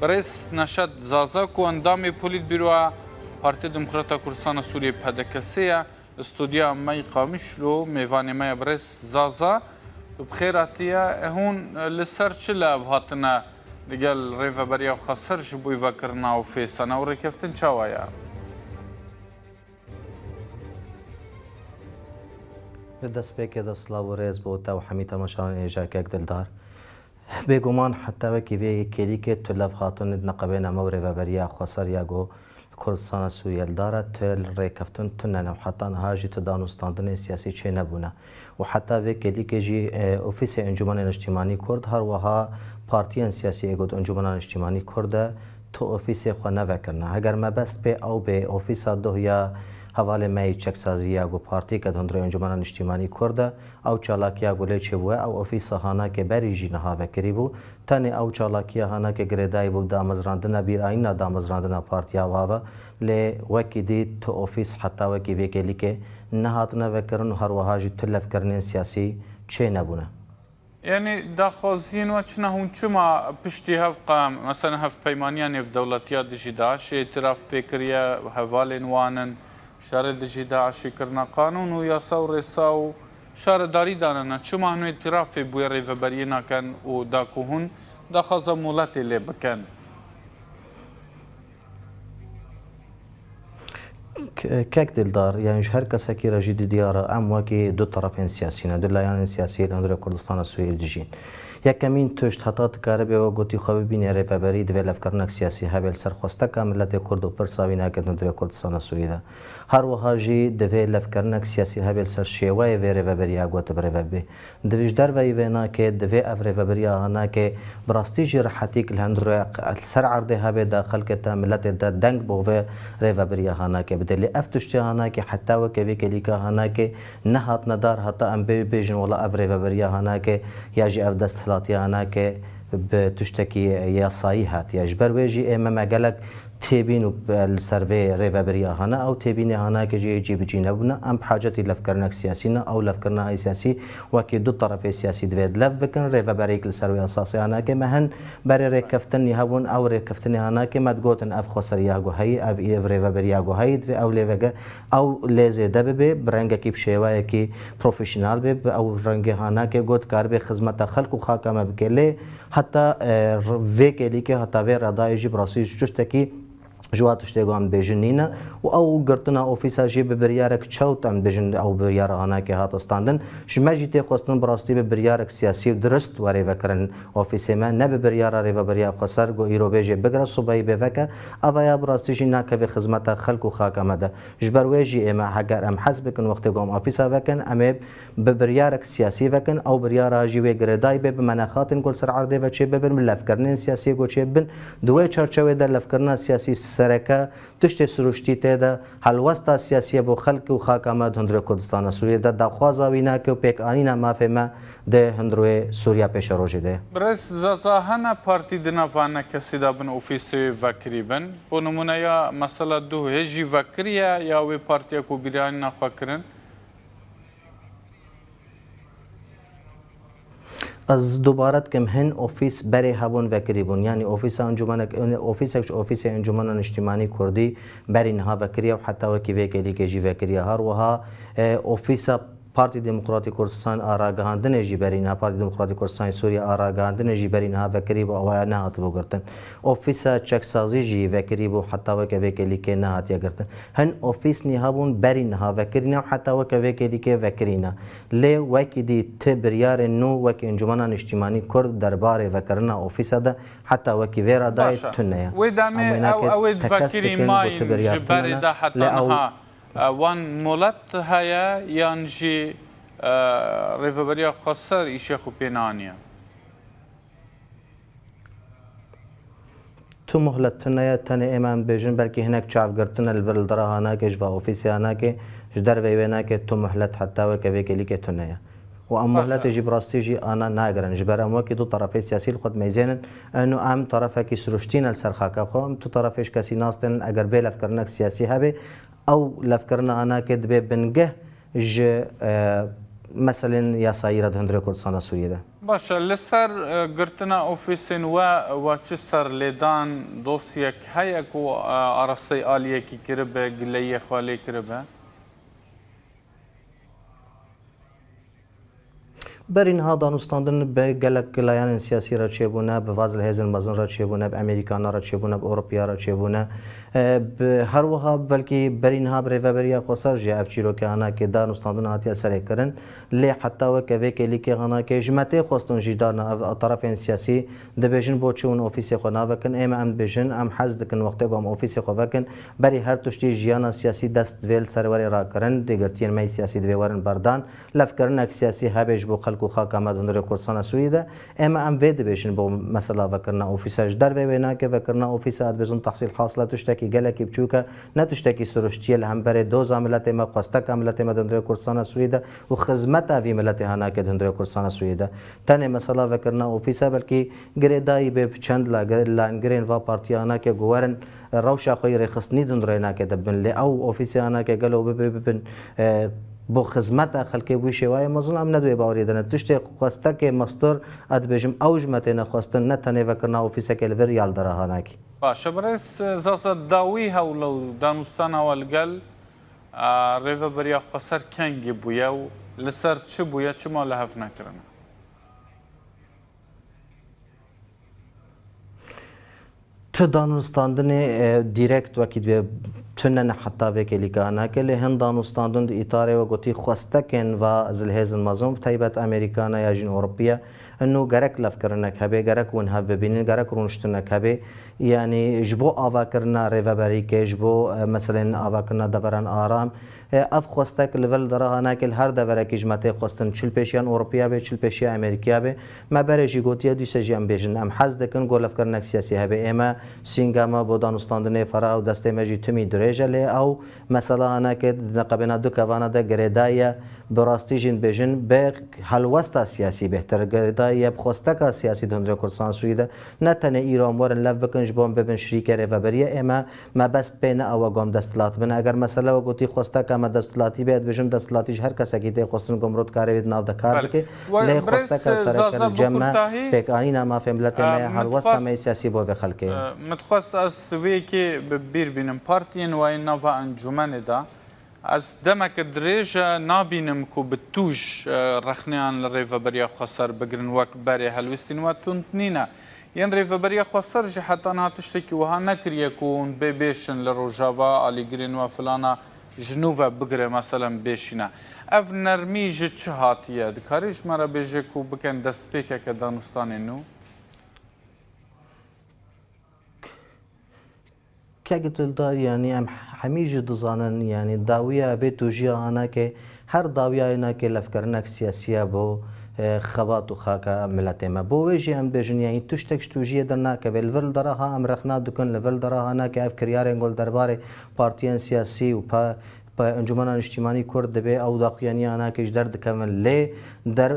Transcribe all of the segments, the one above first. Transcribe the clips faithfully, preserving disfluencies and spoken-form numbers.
Birêz Neşet Zaza ku endamê Polîtbîroya Partiya Demokrata Kurdistana Sûriyê, P D K S, ye, studya me yî Qamişlo, mêvanê me ye birêz Zaza. Tu bi xêr hatiye. Hûn li ser çi li ev hatine digel Rêveberiya Xweser ji bo vekirina ofîsan û rêkeftin çawa ye? Di destpêkê de silav û rêz bo te û hemî temaşevanên hêja kek Dildar. Bêguman heta wekî vê kêlîkê tu lev hatin di neqebêna me û Rêveberiya Xweser ya ku li Kurdistana Sûriyê li dar e, tu li rêkeftin tune ne û heta niha jî tu danûstandinên siyasî çênebûne. Û heta vê kêlîkê jî, e, Ofîsê Encûmenê Niştîmanî Kurd, her wiha partiyên siyasî ê ku di Encûmena Niştîmanî Kurd de, tu ofîsê xwe nevekirine. Heger mebest pê ew bê, ofîsa doh ya hevalê me yî çeksazî ya ku partiyeke di hundirê Encûmena Niştîmanî Kurd de, ew çalakiya ku lê çêbûye, ew ofîsa hanakê berî jî niha vekirî bû. Tenê ew çalakiya hanakê girêdayî bû bi damezrandina bîrayîna damezrandina partiya ava ve. Lê wekî dî tu ofîs heta wekî vê kêlîkê nehatine vekirin û her wiha jî tu levkirinên siyasî çênebûne. Yanî daxwaziyên we çi ne? Hûn çima piştî hev qe-, mesela hevpeymaniya nêvdewletiya dijî DAIŞê îtiraf pê kiriye, hevalên wan in, şerê dijî DAIŞê kirine qanûn û yasa û rêsa û şaredarî dane ne? Çima hûn îtirafê bi wê rêveberiyê nakin û da ku hûn daxwaza moletê lê bikin? K-, kek Dildar, yanî ji her kesekî re jî di diyar e, em wekî du terefên siyasî ne, du layanên siyasî li hundirê Kurdistana Sûriyê dijîn. Yekemîn tişt, heta tu karibê we gotî xwe bibînê rêveberî, divê levkirinek siyasî hebe li ser xwesteka miletê Kurd û pirsa wî nake di hundirê Kurdistana Sûriyê de. Her wiha jî divê levkirinek siyasî hebe li ser şêweyê vê rêveberiya ku tu birêve bibê. Divê ji derveyî vê nake, divê ev rêveberiya hanake bi rastî jî rehetîk li hundirê li ser erdê hebe de xelkê te, miletê te deng bo vê rêveberiya hanake bide. Lê ev tiştê hanake heta weke vê kêlîka hanake nehatine dar, heta em bê-, bêjin wela ev rêveberiya hanake ya jî ev desthilatiya hanake bi tiştekî yasayî hatiye. Ji ber wê jî ê me, me gelek têbîn û, e, li ser vê rêveberiya hane, ew têbînê hanake jî cîbicî nebûne. Em bi hacetî levkirinek siyasî ne, ew levkirina siyasî wekî du terefê siyasî divê lev bikin, rêveberiyek li ser wê esasê hanake me hin berê rêkeftinî hebûn, ew rêkeftinê hanake me digotin ev xweseriya ku heyî, ev, ev rêveberiya ku heyî divê ew lê vege, ew lê zêde bibe, bi rengekî, bi şêweyekî profesyonel be, bi ew rengê hanake ku dikaribe xizmeta xelk û xaka me bike. Lê heta, e, r-, vê kêlîkê, heta vê redayê jî bi rastî ji tiştekî ji wa tiştê ku em dibêjin nîne û ew girtina ofîsa jî bi biryarek çewt, em dibêjin ew biryara hanakê hate standin. Ji me jî tê xwestin bi rastî bi biryarek siyasî û dirist were vekirin ofîsê me, ne bi biryara rêveberiya xweser ku îro bêjê bigire, subeyî bê veke. Eva ya bi rastî jî nakeve xizmeta xelk û xaka me de. Ji ber wê jî ê me, heger em hez bikin wextê ku em ofîsa vekin, em ê bi biryarek siyasî vekin, ew biryara jî wê girêdayî bê, bi menexatên ku li ser erdê ve çê bibin, bi levkirinên siyasî ku çê bibin. Di wê çarçewê de levkirina siyasî sereke tiştê siruştî tê de, helwesta siyasî ye bo xelk û xaka me di hundirê Kurdistana Sûriyê de, daxwaza wî nake û pêkanîna mafê me di hundirê Sûriya pêşerojê de ye. Birêz Zaza, hene partî di nava nekesî de bin ofîsê wê vekirî bin? Bo nimûne ya mesela duh hê jî vekiriye ya wê partiya ku bîranîna xwe kirin? Ez dubare dikim, hin ofîs berê hebûn vekirî bûn. Yanî ofîsa encûmenek-, ofîsek ji ofîsê Encûmena Niştîmanî Kurdî berî niha vekiriye û heta wekî vê kêlîkê jî vekiriye. Her wiha, e, ofîsa Partî Demokratîk Kurdistan a ragihandinê jî berî niha, Partî Demokratîk Kurdistanê Sûriye a ragihandinê jî berî niha vekirî bû, awaya nehatibû girtin. Ofîsa çeksazî jî vekirî bû, heta weke vê kêlîkê nehatiye girtin. Hin ofîs niha bûn, berî niha vekirîne û heta weke vê kêlîkê vekirîne. Lê wekî dî ti biryarên nû wekî Encûmena Niştîmanî Kurd derbarê vekirina ofîsa de heta wekî vê radayê tune ye. Wê demê ew, ew ê vekirî mayîn ji berê de heta niha, e, wan molet heye yan jî, e, Rêveberiya Xweser îşê xwe pê neaniye? Tu muhlet tune ye, tenê ême em bêjin, belkî hinek çavgirtine li vir li dira hanake, ji va ofîsê hanake, ji derveyî wê nake, tu muhlet heta weke vê kêlîkê tune ye. Û em muhletê jî bi rastî jî ana nagirin. Ji ber em wekî du terefê siyasî li xwe dimeyzênin, eno em terefekî siruştî ne li ser xaka xwe, em tu terefê ji kesî nastênin, eger bê levkirinek siyasî hebe, ew levkirina hanake dibe bingeh ji, e, meselên yasayî re di hundirê Kurdistana Sûriyê de. Baş e, li ser e, girtina ofîsên we, we çi serlêdan, dosyek heye ku e, arasteyî aliyekî kiribe, gileyiyê xwe lê kiribe? Berî niha danûstandin bi gelek layanên siyasî re çêbûne, bi va zilhêzên mezin re çêbûne, bi Amerîkana re çêbûne, bi Ewropiya re çêbûne. E, bi, her wiha belkî berî niha bi Rêveberiya Xweser jî ev çîroke hanakê danûstandin hatiye serê kirin. Lê heta weke vê kêlîkê hanakê ji me tê xwestin jî darna ev terefên siyasî dibêjin bo çi hûn ofîsê xwe navekin. Ê me em dibêjin, em hez dikin wextê ku em ofîsê xwe vekin, berî her tiştî jiyana siyasî dest divê li ser werê rakirin, dê girtiyên me yê siyasî divê werin berdan. Levkirinek siyasî hebe ji bo xelk û xaka me di hundirê Kurdistana Sûriyê de. Ê me em vê dibêjin bo mesela vekirina ofîsa. Ji dervê wê nake, vekirina ofîsa ez dibêjim tehsîl hasile tiştekî gelekî biçûk e, ne tiştekî siruştî ye li hemberê doza miletê me, xwesteka miletê me di hundirê Kurdistana Sûriyê de û xizmeta vî miletê hanake di hundirê Kurdistana Sûriyê de. Tenê mesela vekirina ofîsa belkî girêdayî bê bi çend la gir-, lan girên va partiya hanake ku werin rewşa xwe yî rêxistinî di hundirê hanake de bin. Lê ew ofîsê hanake gelo bibe bibin, e, bo xizmeta xelkê bi wî şêwayê mezin em ne di wê baweriyê de ne. Tiştê xwestekê mestir, ez dibêjim ew ji me têne xwestin, ne tenê vekirina ofîsekê li vir ya li dera hanakî. Baş e, birêz Zaza, dawî hewla û danûstana we li gel, e, Rêveberiya Xweser kengî bûye û li ser çi bûye, çima li hev nekirine? Ti danûstandinê, e, dîrekt wekî divê tune ne heta vê kêlîka hanake, lê hin danûstandin di îtarê we gotî xwestekên va zilhêzin mezin, bi taybet Amerîkana ya jîn Ewropiya, ino gerek levkirinek hebe, gerek hûn hev bibînin, gerek rûniştinek hebe. Yanî ji bo avakirina rêveberîkê, ji bo, e, meselên avakirina deveran aram, e, ev xwestek li vir li dera hanakê li her deverekî ji me tê xwestin. Çi li pêşiyan Ewropiya be, çi li pêşiya Amerîkiya be. Me berê jî gotiye, dîse jî em bêjin. Em hez dikin ku levkirinek siyasî hebe. Ê me sînga me bo danûstandinê ferah û destê me jî timî dirêj e, lê ew mesela hanakê di neqebêna du kevana de girêdayî ye. Bi rastî jî dibêjin, bi helwesta siyasî bêhtir girêdayî ye, bi xwesteka siyasî di hundirê Kurdistan Sûrî de. Ne tenê îro em werin lev bikin ji bo em bibin şirîkê rêveberiyê, ê me mebest pê ne ew e ku em desthilat bin. Eger mesele we gotî xwesteka me desthilatî bê, ez dibêjim desthilatî ji her kesekî tê xwestin ku mirov dikare wê di nav de kar Belê. bike. We Lê birêz xwesteka Zaza sereker bi cem me, kurtahî, pêkanîna mafê miletê me e, ye, min helwesta dixwest, me yê siyasî bo vê xelkê ye. e, min dixwest ez vê yekê bi bîr bînim. Partiyên we yên nava encûmenê de, ez demeke dirêj e nabînim ku bi tûj, e, rexneyan li Rêveberiya Xweser bigirin, wek berê helwestîn we tund nîne. Yên Rêveberiya Xweser jî heta niha tiştekî wiha nekiriye ku hûn bê bêşin li Rojava, alîgirên we filana ji nû ve bigire, meselen bêşîne. Ev nermî ji çi hatiye? Dikarî ji me re bêje ku bikin destpêkeke danûstanê nû? Kek Dildar, yanî em hemî jî dizanin, yanî dawiya vê tûjiya hanake, her dawiya hanake levkirinek siyasî ye bo, e, xebat û xaka miletê me. Bo wê jî em bêjin, yanî tiştek ji tûjiyê dernakeve. Li vir li dera ha em rexna dikin, li vir li dera hanake ev kiryarên ku li derbarê partiyên siyasî û pa, pa Encûmena Niştîmanî Kurd dibe, ew daxuyaniya hanake ji derdikevin. Lê der,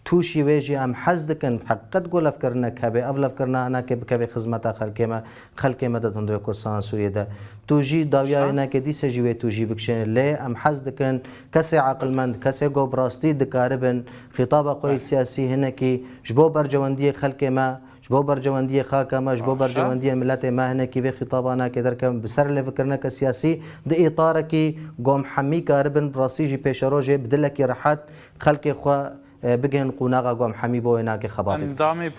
Tûşî wê jî em hez dikin, heqîqet ku levkirinek hebe, ev levkirina hinekê bikeve xizmeta xelkê me, xelkê me de di hundirê Kurdistana Sûriyê de. Tu jî dawiya Şa. hinekê dîse jî wê tu jî bikişêne. Lê em hez dikin, kesê aqilmend, kesê ku bi rastî dikaribin xîtaba xwe yê Belê. siyasî hinekî ji bo berjewendiyê xelkê me, ji bo berjewendiyê xaka me, ji bo Baş e. berjewendiyê miletê me hinekî vê xîtaba hinekê derkevin, bi ser lêvikirineke siyasî di îtarekî ku em hemî karibin bi rastî jî pêşerojê bi dilekî rehet xelkê xwe e, bigihên qonaxa ku em hemî bo wê nake xebatê bikin. Endamê